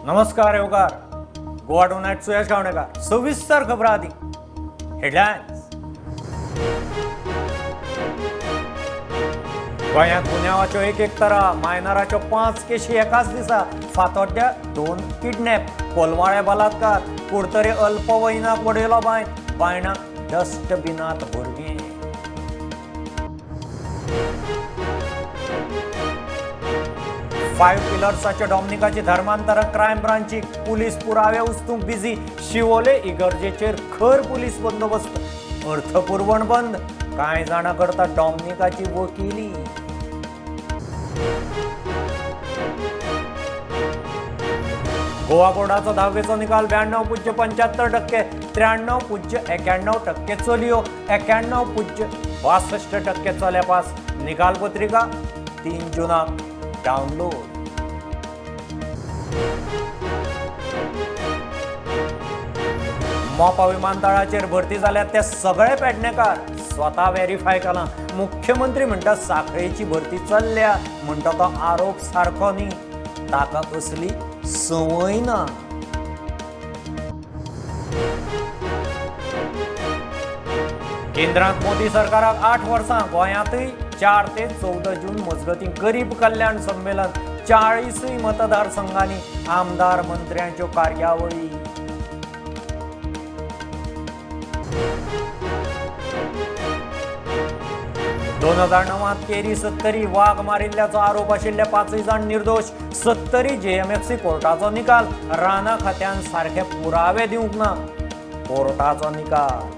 नमस्कार येवकार गोवा टुनायट सुयश गावणेकर. सविस्तर खबरां आदी हेडलायन्स. गोंयांत गुन्यांवाच्यो एक एक तरा, मायनराच्यो 5 केशी एकाच दिसा, फातोड्ड्या 2 किडनॅप, कोलवाळे बलात्कार, कुडतरे अल्पवयीनाक वडयलो बांय, बायणाक डस्टबिनात भुरगें. फायव्ह पिलर्साच्या डॉमनिकाची धर्मांतरां क्रायम ब्रांची पुलीस पुरावे उस्तूंक बिझी. शिवोले इगर्जेचेर खर पुलीस बंदोबस्त, अर्थपुरवण बंद, कांय जाणां करता डॉमनिकाची वकिली. गोवा बोर्डाचो धावेचो निकाल 92.75%, 93.91% चलयो, 91.62% चले पास. निकाल पत्रिका 3 जूनाक डावनलोड. मोपा विमानतळाचेर भरती जाल्यात ते सगळे पेडणेकार स्वता व्हेरीफाय केला. मुख्यमंत्री म्हणटा साखळेची भरती चल्ल्या म्हणटा तो आरोप सारको न्ही, ताका कसली संवय ना. केंद्रांत मोदी सरकाराक 8 वर्सां, गोंयांतय 4 ते 14 जून मजगतीं गरीब कल्याण संमेलन, 40 मतदारसंघांनी आमदार मंत्र्यांच्यो कार्यावळी. 2009 केरी सत्तरी वाग मारिल्ल्याचो आरोप आशिल्ले 5 जाण निर्दोष. सत्तरी जेएमएफसी कोर्टाचो निकाल, राना खात्यान सारखे पुरावे दिवंक ना, कोर्टाचो निकाल.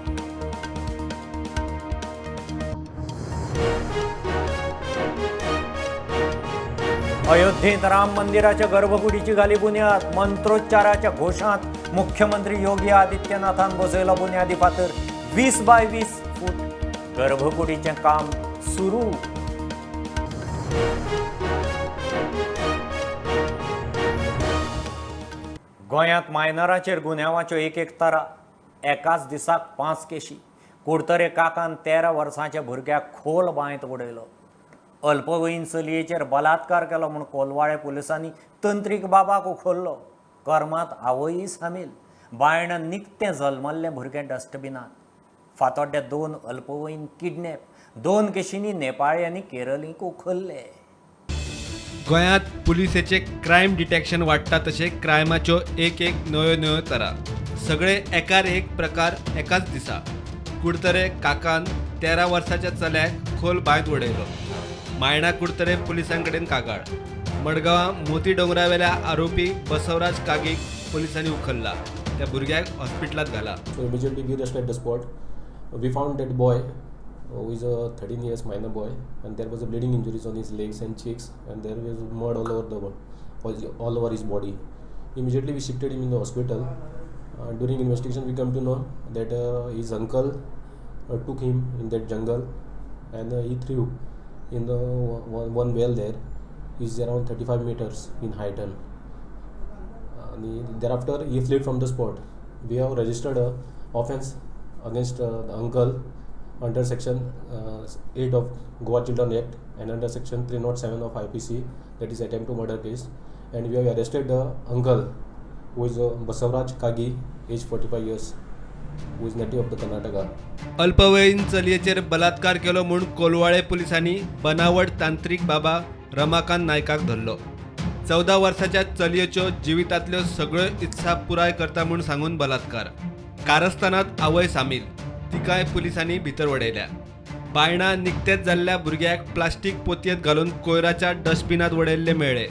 अयोध्येत राम मंदिराच्या गर्भकुडीची घाली बुन्याद, मंत्रोच्चाराच्या घोषांत मुख्यमंत्री योगी आदित्यनाथान बसयलो बुन्यादी फातर. 20 बाय 20 फूट गर्भकुडीचें काम सुरू. गोंयांत मायनराचेर गुन्यांवाच्यो एक एक तरा, एकाच दिसाक 5 केशी. कुडतरे काकान 13 वर्सांच्या भुरग्याक खोल बांयत उडयलो. अल्पवयीन चलयेचेर बलात्कार केलो म्हूण कोलवाळे पुलिसांनी तंत्रीक बाबाक उखल्लो. कर्मांत आवयय सामील. बायणा निकतें जल्मल्लें भुरगें डस्टबिनात. फातोड्ड्या 2 अल्पवयीन किडनॅप, 2 केशींनी नेपाळी आनी केरळींक उखल्ले. गोंयांत पुलिसेचे क्रायम डिटेक्शन वाडटा तशें क्रायमाच्यो एक एक नव्यो नव्यो तरा, सगळे एकार एक प्रकार एकाच दिसा. कुडतरे काकान 13 वर्साच्या चल्याक खोल बांयत उडयलो. मायणा कुडतरे पुलिसां कडेन कागाळ. मडगांवां मोती दोंगरावेल्या आरोपी बसवराज कागीक पुलिसांनी उखल्ला, त्या भुरग्याक हॉस्पिटलांत घाला. So immediately we rushed at the spot. We found that boy who is a 13 years minor boy, and there was a bleeding injuries on his legs and cheeks, and there was mud all over the all over his body. Immediately we shifted him in the hospital. During investigation we come to know that his uncle took him in that jungle and he threw in the one well there is around 35 meters in height, and thereafter he fled from the spot. We have registered a offense against the uncle under section 8 of Goa Children Act and under section 307 of IPC, that is attempt to murder case, and we have arrested the uncle who is Basavaraj Kagi, age 45 years, who is native of the Karnataka. अल्पवयीन चलयेचेर बलात्कार केलो म्हूण कोलवाळे पुलिसांनी बनावट तांत्रीक बाबा रमाकांत नायकाक धरलो. 14 वर्साच्या चलयेच्यो जिवितांतल्यो सगळ्यो इत्सा पुराय करता म्हूण सांगून बलात्कार. कारस्थानांत आवय सामील, तिकाय पुलिसांनी भितर वडयल्या. बायणा निकतेच जाल्ल्या भुरग्याक प्लास्टीक पोतयेंत घालून कोयराच्या डस्टबिनांत वडयल्ले मेळ्ळे.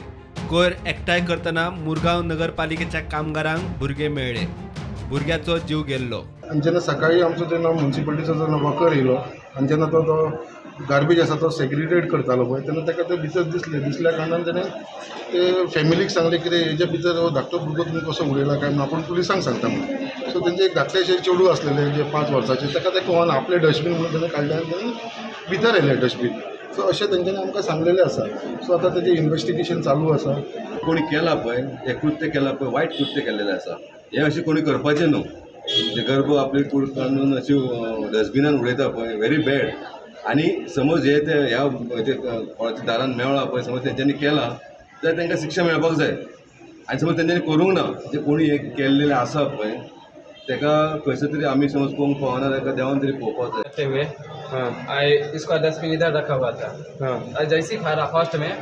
कोयर एकठांय करतना मुरगांव नगरपालिकेच्या कामगारांक भुरगें मेळ्ळे. भुरग्याचो जीव गेल्लो. आनी जेन्ना सकाळी आमचो जेन्ना मुन्सिपालिटीचो जेन्ना वर्कर येयलो आनी जेन्ना तो तो गार्बेज आसा तो सेग्रिगेट करतालो पळय, तेन्ना ताका ते भितर दिसलें. दिसल्या कारणान तेणें ते फॅमिलीक सांगलें कितें हेज्या भितर हो धाकटो भुरगो तुमी कसो उडयला काय म्हणून, आपूण पुलिसांक सांगता म्हणून. सो तेंचे एक धाकटेशें चेडूं आसलेलें जें 5 वर्साचें, ताका तें कळना आपलें डस्टबीन म्हणून तेणें काडलें आनी तेणें भितर येयलें डस्टबीन. सो अशें तेंच्यांनी आमकां सांगलेलें आसा. सो आतां तेजें इन्वेस्टिगेशन चालू आसा. कोणी केलां पळय हें कृत्य केलां पळय, वायट कृत्य केल्लेलें आसा. हें अशें कोणी करपाचें न्हू. जे गर्भ आपली कूड काडून अशी डस्टबिनान उडयता पळय, व्हेरी बॅड. आनी समज हे ते ह्या कोणाच्या दारान मेळ्ळा पळय, समज तेंच्यांनी केलां जाल्यार तांकां शिक्षा मेळपाक जाय. आनी समज तेंच्यांनी करूंक ना जे कोणी हें केल्लेलें आसा पळय तेका खंयसर तरी आमी समज पळोवंक पावना तेका देवान तरी पळोवपाक जाय. करते हुए आए, इसका डस्टबिन इधर रखा हुआ था। और जैसे ही फाड़ा फर्स्ट में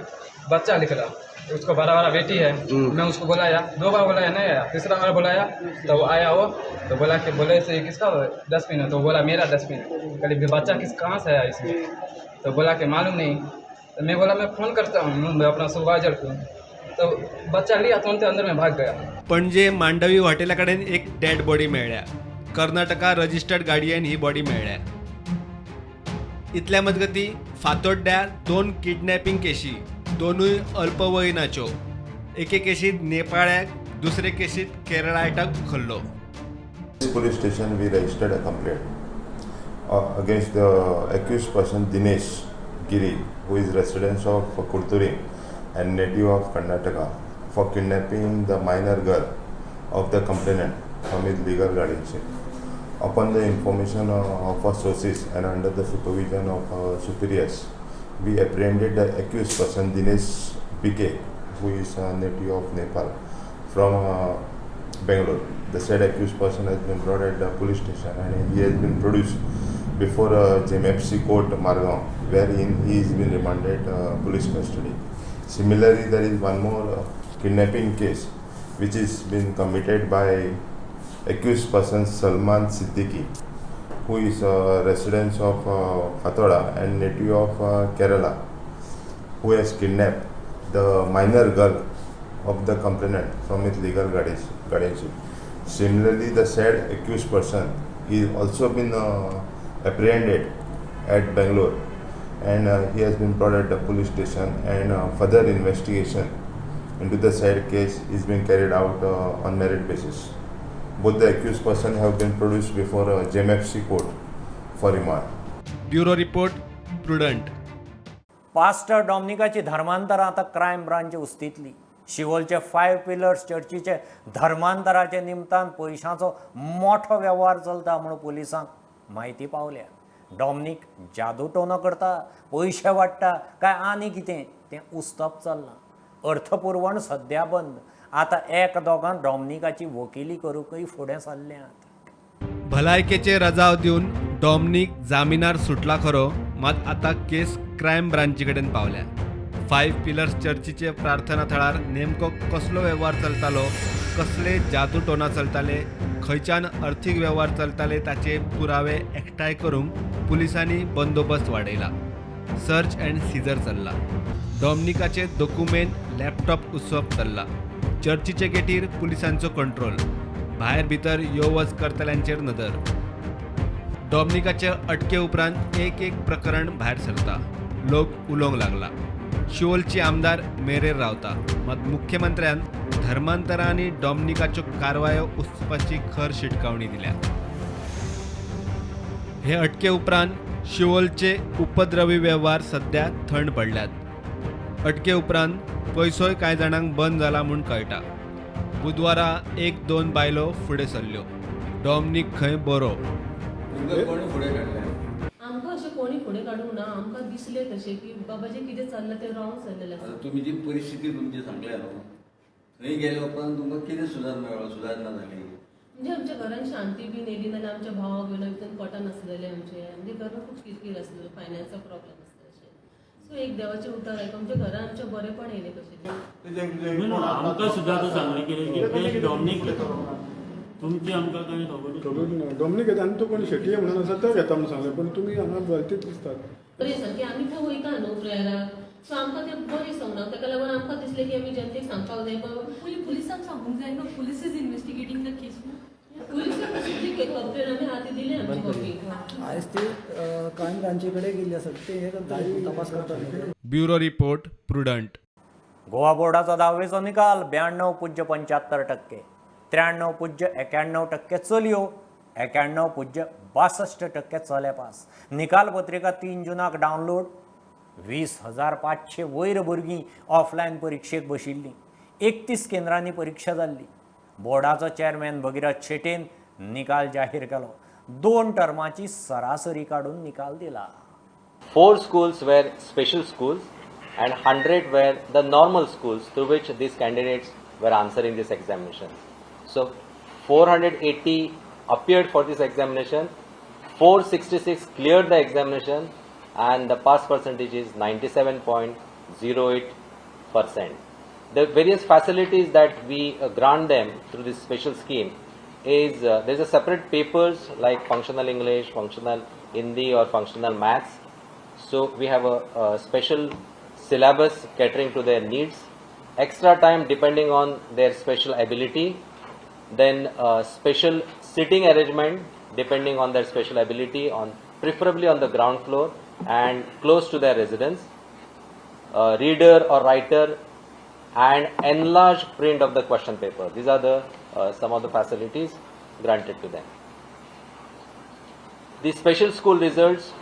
बच्चा निकला, उसको बड़ा बड़ा बेटी है। मैं उसको बुलाया, 2 बार बुलाया, नहीं आया। तीसरा बार बुलाया तो वो आया, वो तो बोला कि बोले से किसका डस्टबिन है? तो बोला मेरा डस्टबिन है। कल बच्चा किस कहाँ से आया इसमें? तो बोला कि मालूम नहीं। तो मैं बोला मैं फ़ोन करता हूँ मैं अपना सुपरवाइजर को। तो बच्चा लिया तुरंत अंदर में भाग गया। पणजे मांडवी हॉटेला कडेन एक डेड बॉडी मेळ्ळ्या। कर्नाटका रजिस्टर्ड गाडयेन ही बॉडी मेळ्ळ्या। इतल्या मजगती फातोड्ड्यार 2 किडनॅपिंग केशी, दोनूय अल्पवयीनाच्यो। एके केशीत नेपाळ्याक, दुसरे केशीत केरळायटाक उखल्लो। Police station we registered a complaint against the accused person Dinesh Giri, who is resident of Kurturi and native of Karnataka, for kidnapping the minor girl of the complainant from his legal guardianship. Upon the information of our sources and under the supervision of our superiors, we apprehended the accused person Dinesh BK, who is a native of Nepal, from Bangalore. The said accused person has been brought at the police station and he has been produced before JMFC court Margao, wherein he has been remanded police custody. Similarly, there is one more kidnapping case which is been committed by accused person Salman Siddiqui, who is a resident of Fatorda and native of Kerala, who has kidnapped the minor girl of the complainant from his legal guardianship. Similarly, the said accused person is also been apprehended at Bangalore and he has been brought at the police station, and further investigation into the said case is being carried out on merit basis. Both the accused person have been produced before JMFC court for remand. Bureau report, Prudent. Pastor डॉमनिकाची धर्मांतरां आतां crime branch उस्तितली। शिवोलचे 5 pillars चर्चीचे धर्मांतराचे निमतान पयशांचो मोठो वेव्हार चलता म्हूण पुलिसांक म्हायती पावल्या। डॉमनिक जादूटोनो करता, पयशे वाडटा काय आनी कितें तें उस्तप चल्लां। अर्थपुरवण सद्या बंद। आतां एक दोगां डॉमनिकाची वकिली करूंकय फुडें सरल्यात। भलायकेचे रजाव दिवन डॉमनिक जामिनार सुटला खरो, मात आतां केस क्रायम ब्रांची कडेन पावल्या। 5 पिलर्स चर्चीचे प्रार्थना थळार नेमको कसलो वेव्हार चलतालो, कसले जादूटोना चलताले, खंयच्यान अर्थीक वेव्हार चलताले ताचे पुरावे एकठांय करूंक पुलिसांनी बंदोबस्त वाडयला। सर्च अँड सीजर चल्ला। डॉमनिकाचे दोकुमेंत, लॅपटॉप उसप चल्ला। चर्चीचे गेटीर पुलिसांचो कंट्रोल, भायर भितर यो वच करतल्यांचेर नदर। डॉमनिकाचे अटके उपरांत एक एक प्रकरण भायर सरता, लोक उलोवंक लागला। शिवोलची आमदार मेरेर रावता, मात मुख्यमंत्र्यान धर्मांतरां आनी डॉमनिकाच्यो कारवायो उसपाची खर शिटकावणी दिल्या। हे अटके उपरांत शिवोलचे उपद्रवी वेव्हार सद्या थंड पडल्यात। अटके उपरांत पयसोय कांय जाणांक बंद जाला म्हूण कळटा। बुधवारा 1-2 बायलो फुडें सरल्यो। डॉमनिक खंय बरो। आमकां अशें कोणी फुडें काडूंक ना, आमकां दिसलें तशें की बाबा जें कितें चल्लां तें रॉंग चल्लेलें आसा। तुमी जी परिस्थिती तुमची सांगल्या न्हू, थंय गेल्या उपरांत तुमकां कितें सुदार मेळ्ळो, सुदारणा जाली? म्हणजे आमच्या घरान शांती बीन येयली नाल्यार आमच्या भावाक बीन भितर पटन आसलेलें आमचें, म्हणजे घरान खूब किरकीर आसलेलो, फायनान्सचो प्रॉब्लम आसलो अशें। सो एक देवाचें उतर आयकून आमच्या घरान आमच्या बरेंपण येयलें कशें। आमकां सुद्दां आतां सांगलें कितें की डॉमनीक तुमची आमकां कांय खबर ना। डॉमनीक येता आनी तो कोण शेटये म्हणून आसा तो घेता म्हणून सांगलें, पूण तुमी हांगा भलतीच दिसतात। बरें दिसता की आमी थंय वयता न्हू प्रेयराक, सो आमकां तें बरें दिसना, ताका लागून आमकां दिसलें की आमी जनतेक सांगपाक जाय। पुलिसांक सांगूंक जाय न्हू, police is investigating the case न्हू। पुलिसांक कशी कंप्लेन आमी हाती दिली आमची कॉपी। आयज ती क्रायम ब्रांची कडेन गेल्ली आसा, ते हे करता, तपास करता। Bureau report, Prudent. Goa बोर्डाचो 10वेचो निकाल 92.75%, 93.91% चलयो, 91.62% चले पास। निकाल पत्रिका 3 जूनाक डावनलोड। 20,500 वयर भुरगीं ऑफलायन परिक्षेक बशिल्लीं। 31 केंद्रांनी परिक्षा जाल्ली। बोर्डाचो चेअरमॅन भगीरथ शेटेन निकाल जाहीर केलो। 2 टर्माची सरासरी काडून निकाल दिला। 4 schools were special schools and 100 were the normal schools through which these candidates were answering this examination. So 480 appeared for this examination, 466 cleared the examination, and the pass percentage is 97.08%. The various facilities that we grant them through this special scheme is there is a separate papers like functional English, functional Hindi or functional maths. So we have a special syllabus catering to their needs, extra time depending on their special ability, then special sitting arrangement depending on their special ability, on preferably on the ground floor and close to their residence, reader or writer, and enlarged print of the question paper. These are the some of the facilities granted to them. The special school results,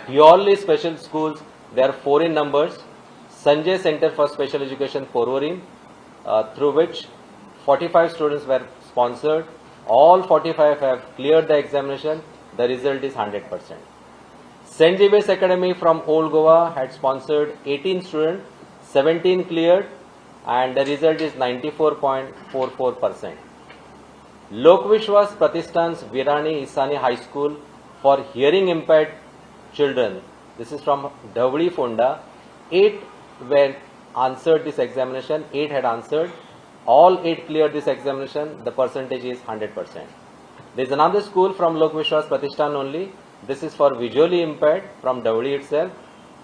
purely special schools, they are 4 in numbers. Sanjay Center for Special Education, Porvorim, through which 45 students were sponsored. All 45 have cleared the examination. The result is 100%. St. Xavier's Academy from Old Goa had sponsored 18 students, 17 cleared, and the result is 94.44%. Lok Vishwas Pratishthan's Virani Isani High School for hearing impaired children, this is from Davli Fonda, 8 were answered this examination, 8 had answered, all 8 cleared this examination, the percentage is 100%. There is another school from Lok Vishwas Pratishthan only, this is for visually impaired from Davli itself,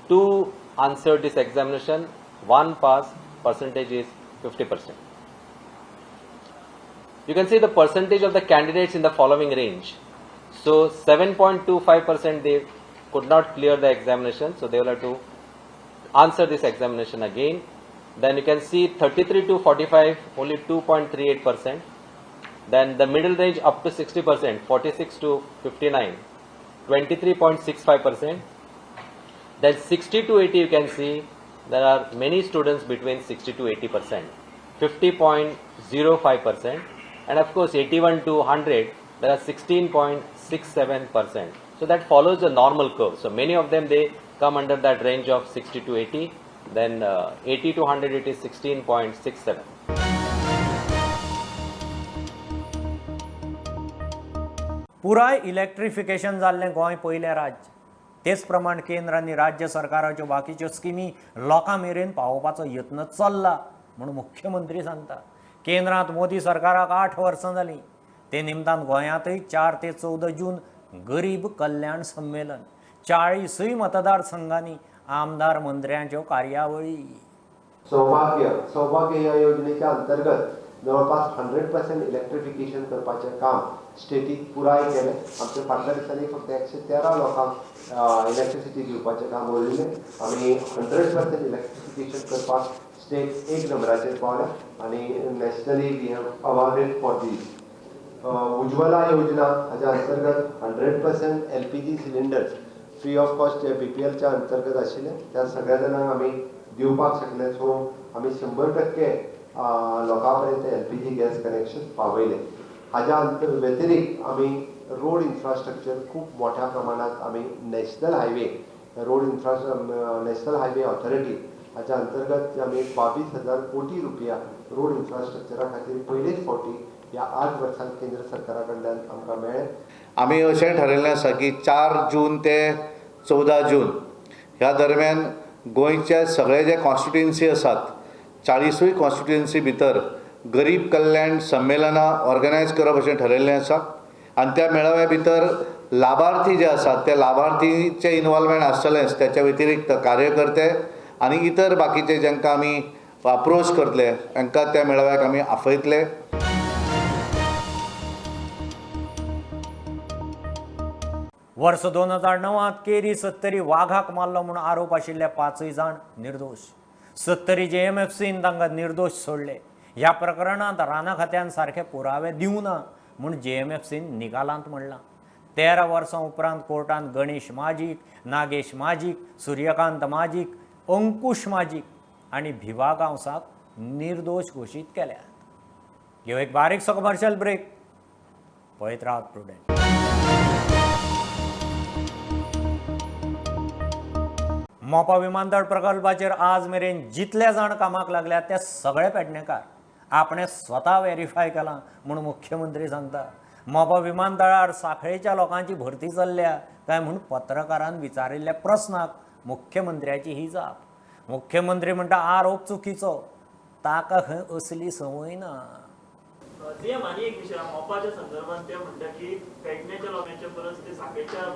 2 answered this examination, 1 pass, percentage is 50%. You can see the percentage of the candidates in the following range. So 7.25% they could not clear the examination, so they will have to answer this examination again. Then you can see 33 to 45, only 2.38%. Then the middle range up to 60%, 46 to 59, 23.65%. Then 60 to 80, you can see there are many students between 60 to 80%, 50.05%, and of course 81 to 100, there are 16.67%. So that follows the normal curve. So many of them, they come under that range of 60 to 80, then 80 to 100 it is 16.67. पुराय electrification जाल्लें गोंय पयलें राज्य. तेच प्रमाण केंद्र आनी राज्य सरकाराच्यो बाकीच्यो स्किमी लोकां मेरेन पावोवपाचो यत्न चल्ला म्हूण मुख्यमंत्री सांगता. केंद्रांत मोदी सरकाराक 8 वर्सां जालीं. ते निमतान गोंयांतय 4 ते 14 जून गरीब कल्याण संमेलन, 40 मतदारसंघांनी आमदार मंत्र्यांच्यो कार्यावळी. सौभाग्य सौभाग्य ह्या योजनेच्या अंतर्गत जवळपास 100% इलेक्ट्रिफिकेशन करपाचें काम स्टेटीक पुराय केलें. आमच्या फाटल्या दिसांनी फक्त 113 लोकांक इलेक्ट्रिसिटी दिवपाचें काम उरिल्लें. आमी 100% इलेक्ट्रिफिकेशन करपाक स्टेट 1 नंबराचेर पावल्या आनी nationally we have awarded for these. Ujjwala Yojana हाच्या अंतर्गत 100% LPG cylinders free of cost J BPLच्या अंतर्गत आशिल्ले त्या सगळ्या जाणांक आमी दिवपाक शकले. सो आमी 100% लोकां पर्यंत LPG gas connection पावयलें. हाज्या व्यतिरिक्त आमी रोड इन्फ्रास्ट्रक्चर खूब मोठ्या प्रमाणात आमी national highway road national highway authority हाच्या अंतर्गत आमी 22,000 कोटी रुपया रोड इन्फ्रास्ट्रक्चरा खातीर पयलेच फावटी ह्या 8 वर्सांत केंद्र सरकारा कडल्यान आमकां मेळ्ळें. आमी अशें ठरयल्लें आसा की 4 जून ते 14 जून ह्या दरम्यान गोंयच्या सगळे जे कॉन्स्टिट्युएन्सी आसात 40 कॉन्स्टिट्युएन्सी भितर गरीब कल्याण संमेलनां ऑर्गनायज करप अशें ठरयल्लें आसा आनी त्या मेळाव्या भितर लाभार्थी जे आसात त्या लाभार्थीचें इनवॉल्वमेंट आसतलेंच, त्याच्या व्यतिरिक्त कार्यकर्ते आनी इतर बाकीचे जांकां आमी अप्रोच करतले तांकां त्या मेळाव्याक आमी आपयतले. वर्स 2009 केरी सत्तरी वाघाक मारलो म्हूण आरोप आशिल्ले 5 जाण निर्दोश. सत्तरी JMFCन तांकां निर्दोश सोडले. ह्या प्रकरणांत राना खात्यान सारखे पुरावे दिवना म्हूण JMFCन निकालांत म्हणलां. 13 वर्सां उपरांत कोर्टान गणेश माजीक, नागेश माजीक, सूर्यकांत माजीक, अंकुश माजीक आनी भिवा गांवसाक निर्दोश घोशीत केल्यात. घेवं एक बारीकसो कमर्शियल ब्रेक. पळयत रावात प्रुडंट. मोपा विमानतळ प्रकल्पाचेर आज मेरेन जितले जाण कामाक लागल्यात ते सगळे पेडणेकार. आपणें स्वता वेरीफाय केलां म्हूण मुख्यमंत्री सांगता. मोपा विमानतळार सांखळेच्या लोकांची भरती चल्ल्या काय म्हूण पत्रकारान विचारिल्ल्या प्रस्नाक मुख्यमंत्र्याची ही जाप. मुख्यमंत्री म्हणटा आरोप चुकीचो, ताका खंय असली संवय ना. सीएम आनी एक विशय मोपाच्या संदर्भात ते म्हणटा की पेडण्याच्या लोकांच्या परस ते सांखळेच्या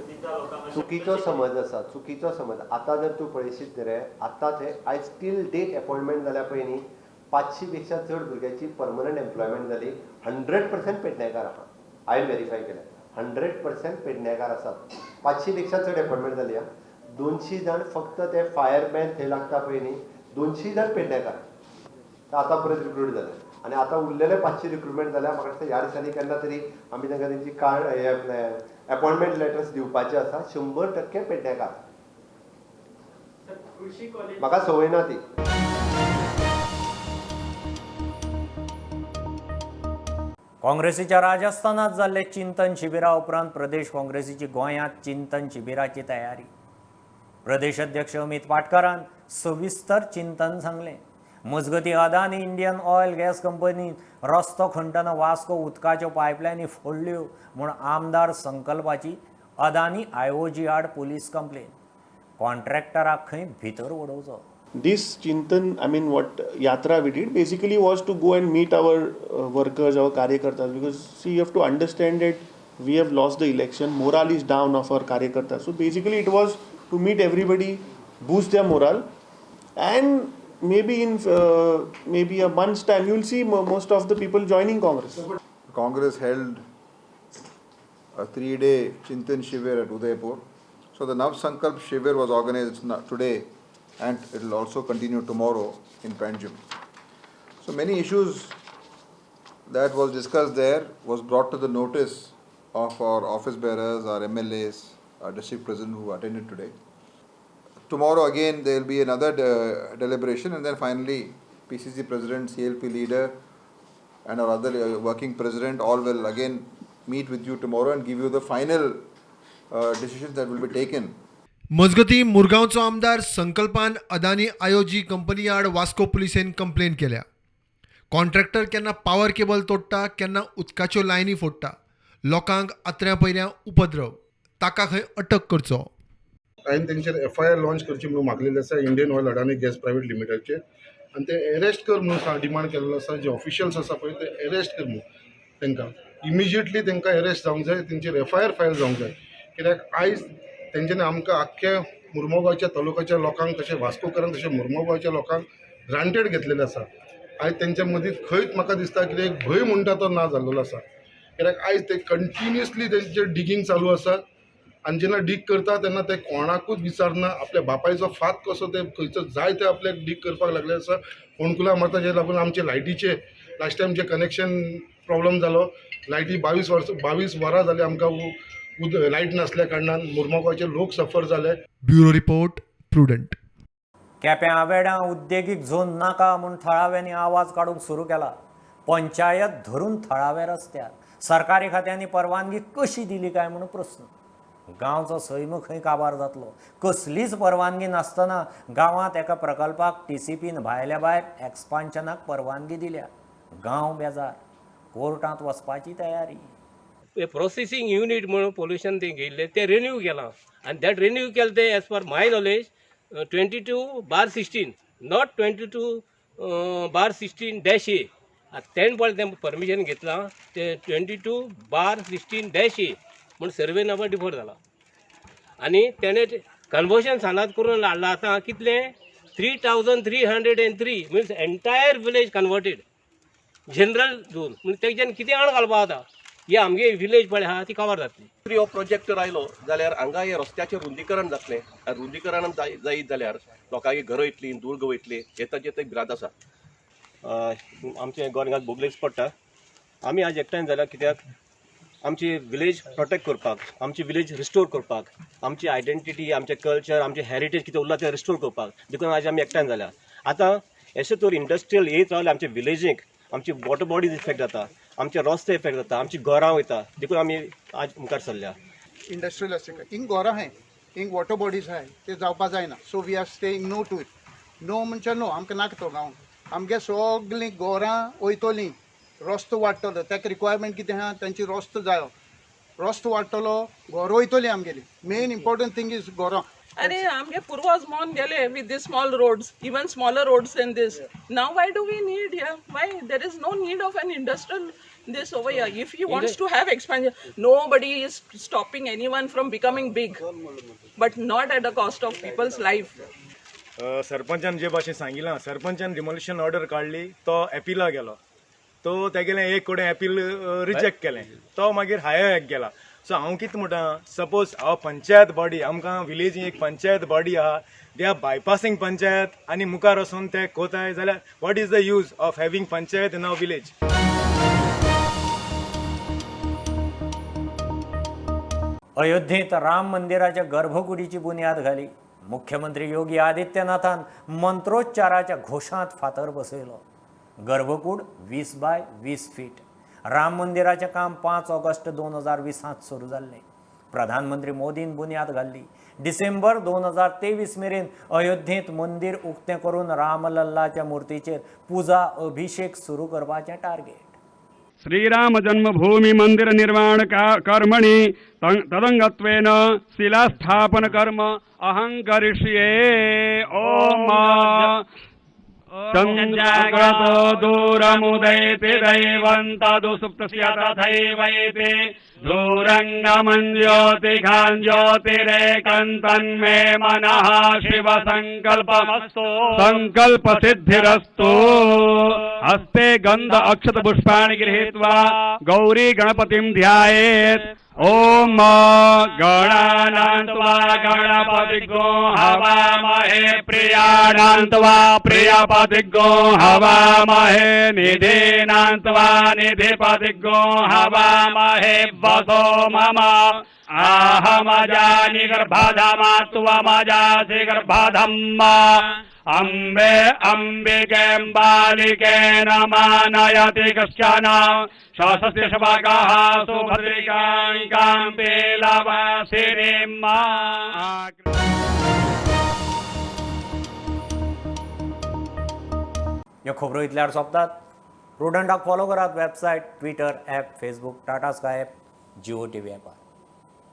दिता लोकांक. चुकीचो समज आसा, चुकीचो समज. आतां जर तूं पळयशीत रे, आतां थंय आयज टील डेट अपॉयंटमेंट जाल्या पळय न्ही 500 पेक्षा चड भुरग्यांची परमनंट एम्प्लॉयमेंट जाली. 100% पेडणेकार आहा, हांवें वेरीफाय केलें. 100% पेडणेकार आसात. 500 पेक्षा चड अपॉयंटमेंट जाली आहा. 200 जाण फक्त ते फायरमॅन थंय लागता पळय न्ही 200 जाण पेडणेकार आतां परत रिक्रूट जाले. आनी आतां उरलेले 500 रिक्रुटमेंट जाल्या. म्हाका दिसता ह्या दिसांनी केन्ना तरी आमी तांकां तेंची कार्ड अपॉयंटमेंट लेटर्स दिवपाचे आसा. 100% पेडणेकार, म्हाका संवय ना ती. काँग्रेसीच्या राजस्थानात जाल्ले चिंतन शिबिरा उपरांत प्रदेश काँग्रेसीची गोंयांत चिंतन शिबिराची तयारी. प्रदेश अध्यक्ष अमित पाटकरान सविस्तर चिंतन सांगलें. मजगती अदानी इंडियन ऑयल गॅस कंपनीन रस्तो खणटना वास्को उदकाच्यो पायपलायनी फोडल्यो म्हूण आमदार संकल्पाची अदानी आयओजी आड पुलीस कंप्लेन. कॉन्ट्रॅक्टराक खंय भितर उडोवचो. This Chintan, I mean what yatra we did basically was to go and meet our workers, our karyakartas, because see, you have to understand that we have lost the election, morale is down of our karyakartas. So basically it was to meet everybody, boost their morale, and maybe in maybe a month's time you will see most of the people joining Congress. Congress held a 3-day Chintan Shivir at Udaipur. So the Nav Sankalp Shivir was organized today, and it will also continue tomorrow in Panjim. So many issues that was discussed there was brought to the notice of our office bearers, our MLAs, our district president who attended today. Tomorrow again there will be another deliberation, and then finally PCC president, CLP leader and our other working president all will again meet with you tomorrow and give you the final decisions that will be taken. मजगती मुरगांवचो आमदार संकल्पान Adani आयोजी company आड Vasco पुलिसेन complain केल्या. Contractor केन्ना power cable तोडटा, केन्ना उदकाच्यो लायनी फोडटा, लोकांक आत्र्या पयऱ्यां उपद्रव, ताका खंय अटक करचो. हांवें तेंचेर एफआयआर लॉन्च करची म्हणून मागलेली आसा Indian Oil Adani gas private लिमिटेडचेर, आनी ते एरेस्ट कर म्हणून डिमांड केल्लो आसा. जे ऑफिशियल्स आसा पळय ते एरेस्ट कर म्हणून तांकां इमिजिएटली तांकां एरेस्ट जावंक जाय, तेंचेर एफआयआर फायल जावंक जाय. कित्याक आयज तेंच्यांनी आमकां आख्ख्या मुर्मोगांवच्या तालुक्याच्या लोकांक तशें वास्कोकरांक तशें मुर्मोगांवच्या लोकांक ग्रांटेड घेतलेलें आसा. आयज तेंच्या मदीं खंयच म्हाका दिसता कितें एक भंय म्हणटा तो ना जाल्लो आसा. कित्याक आयज ते कंटिन्युअसली तेंचें डिगींग चालू आसा, आनी जेन्ना डीग करता तेन्ना ते कोणाकूच विचारना, आपल्या बापायचो फात कसो ते खंयचो जाय ते आपल्याक डीग करपाक लागले आसा. फोंडकुलां मारता, जे लागून आमचे लायटीचे लास्ट टायम जे कनेक्शन प्रॉब्लम जालो, लायटी 22 वरां जाली आमकां लायट नासल्या कारणान मुर्मोगांवचे लोक सफर जाले. Bureau report, Prudent. केप्यां आवेड्यां उद्देगीक झोन नाका म्हूण थळाव्यांनी आवाज काडूंक सुरू केला. पंचायत धरून थळावे रस्त्यार सरकारी खात्यांनी परवानगी कशी दिली काय म्हूण प्रस्न. गांवचो सैम खंय काबार जातलो. कसलीच परवानगी नासतना गांवांत एका प्रकल्पाक टीसीपीन भायल्या भायर एक्सपान्शनाक परवानगी दिल्या. गांव बेजार, कोर्टांत वचपाची तयारी. प्रोसेसिंग युनीट म्हणून पोल्युशन तें घेयल्लें तें रिन्यू केलां, आनी that renew केलें तें as per my knowledge 22/16, not 22/16-A. आतां तेणें पळय तें परमिशन घेतलां तें 22/16-A म्हूण सर्वे नंबर डिफर जाला, आनी तेणें कन्वर्शन सानात करून हाडलां आतां कितलें 3303 means entire village converted general zone. म्हण तेज्यान कितें आण घालपा आतां हे आमगे विलेज पळय आहा ती कवर जातली. हो प्रोजेक्ट जर आयलो जाल्यार हांगा हे रस्त्याचें रुंदीकरण जातलें, आनी रुंदीकरण जायत जाल्यार लोकांची घरां वयतलीं, दुर्ग वयतली, हे ताचें ते भिरांत आसा. आमचें गोंयांत बोगलेच पडटा. आमी आज एकठांय जाल्यार कित्याक आमची विलेज प्रोटेक्ट करपाक, आमची विलेज रिस्टोर करपाक, आमची आयडेंटिटी, आमचें कल्चर, आमचें हेरिटेज कितें उरलां तें रिस्टोर करपाक, देखून आज आमी एकठांय जाल्या. आतां अशें तर इंडस्ट्रियल येत रावले आमच्या विलेजीक, आमची वॉटर बॉडीज इफेक्ट जाता, आमचे रस्ते इफेक्ट जाता, आमची घरां वयता, देखून आमी आज मुखार सरल्या. इंडस्ट्रियल एस्टेट हिंग घरां आहाय, हिंग वॉटर बॉडीज आहाय, ते जावपा जायना. So we are staying no to it. No म्हणजे नो, आमकां नाका तो गांव. आमगे सगळीं घरां वयतलीं, रस्तो वाडटलो. ताका रिक्वायरमेंट कितें आहा, तेंची रस्तो जायो, रस्तो वाडटलो, घरां वयतलीं आमगेलीं. मेन इम्पॉर्टंट थींग is घरां. अरे आमगे पूर्वज मोन गेले with this small roads, even smaller roads than this. Now why do we need here? Why there is no need of an industrial this over here? If he wants to have expansion, nobody is stopping anyone from becoming big, but not at the cost of people's life. सरपंचान जे भाशेन सांगिलां, सरपंचान demolition order काडली, तो एपिला गेलो, तो तेगेलें एक कडेन appeal reject केलें, तो मागीर हायर गेला. सो हांव कितें म्हणटा, सपोज हांव पंचायत बॉडी, आमकां विलेजी एक पंचायत बॉडी आहा, they are bypassing panchayat आनी मुखार वचून ते कोताय जाल्यार what is the use of having panchayat in our village? अयोध्येंत Ram मंदिराच्या गर्भकुडीची बुन्याद घाली. मुख्यमंत्री योगी आदित्यनाथान मंत्रोच्चाराच्या घोशांत फातर बसयलो. गर्भकूड 20 बाय 20 फीट. राम मंदिराचें काम 5 ऑगस्ट 2020 सुरू जाल्लें. प्रधानमंत्री मोदीन बुन्याद घाल्ली. डिसेंबर 2023 मेरेन अयोध्येंत मंदीर उक्तें करून रामलल्लाच्या मूर्तीचेर पुजा अभिषेक सुरू करपाचें टार्गेट. श्रीराम जन्मभूमि मंदिर निर्माण कर्मणि तदंगत्वेन शिलास्थापन कर्म अहं करिष्ये. ओम चन्द्रागतो दूरमुदैति दैवं तदुसुप्तस्य तथैवैति दूरङ्गमं ज्योतिघां ज्योतिरेकं तन्मे मनः शिवसङ्कल्पमस्तु. सङ्कल्पसिद्धिरस्तु. हस्ते गन्ध अक्षत पुष्पाणि गृहीत्वा गौरी गणपतिं ध्यायेत्. ओम गणानां त्वा गणपतिगो हवामहे, प्रियाणां त्वा प्रियपतिगो हवामहे, निधीनां त्वा निधिपतिगो हवामहे. वसो मम आहमजानि गर्भधमा त्वमजासि गर्भधम्म. अम्बे अम्बिकेऽम्बालिके नमानयति कश्चन शासस्य शवाकाः सुभद्रिकां काम्पीलवासिनीं मा. ह्यो खबरो इतल्यार सोंपतात. प्रुडंटाक फॉलो करात website, Twitter, app, Facebook, Tata Sky app, Jio TV ॲपार.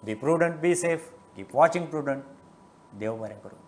Be prudent, be safe, keep watching Prudent. देव बरें करूं.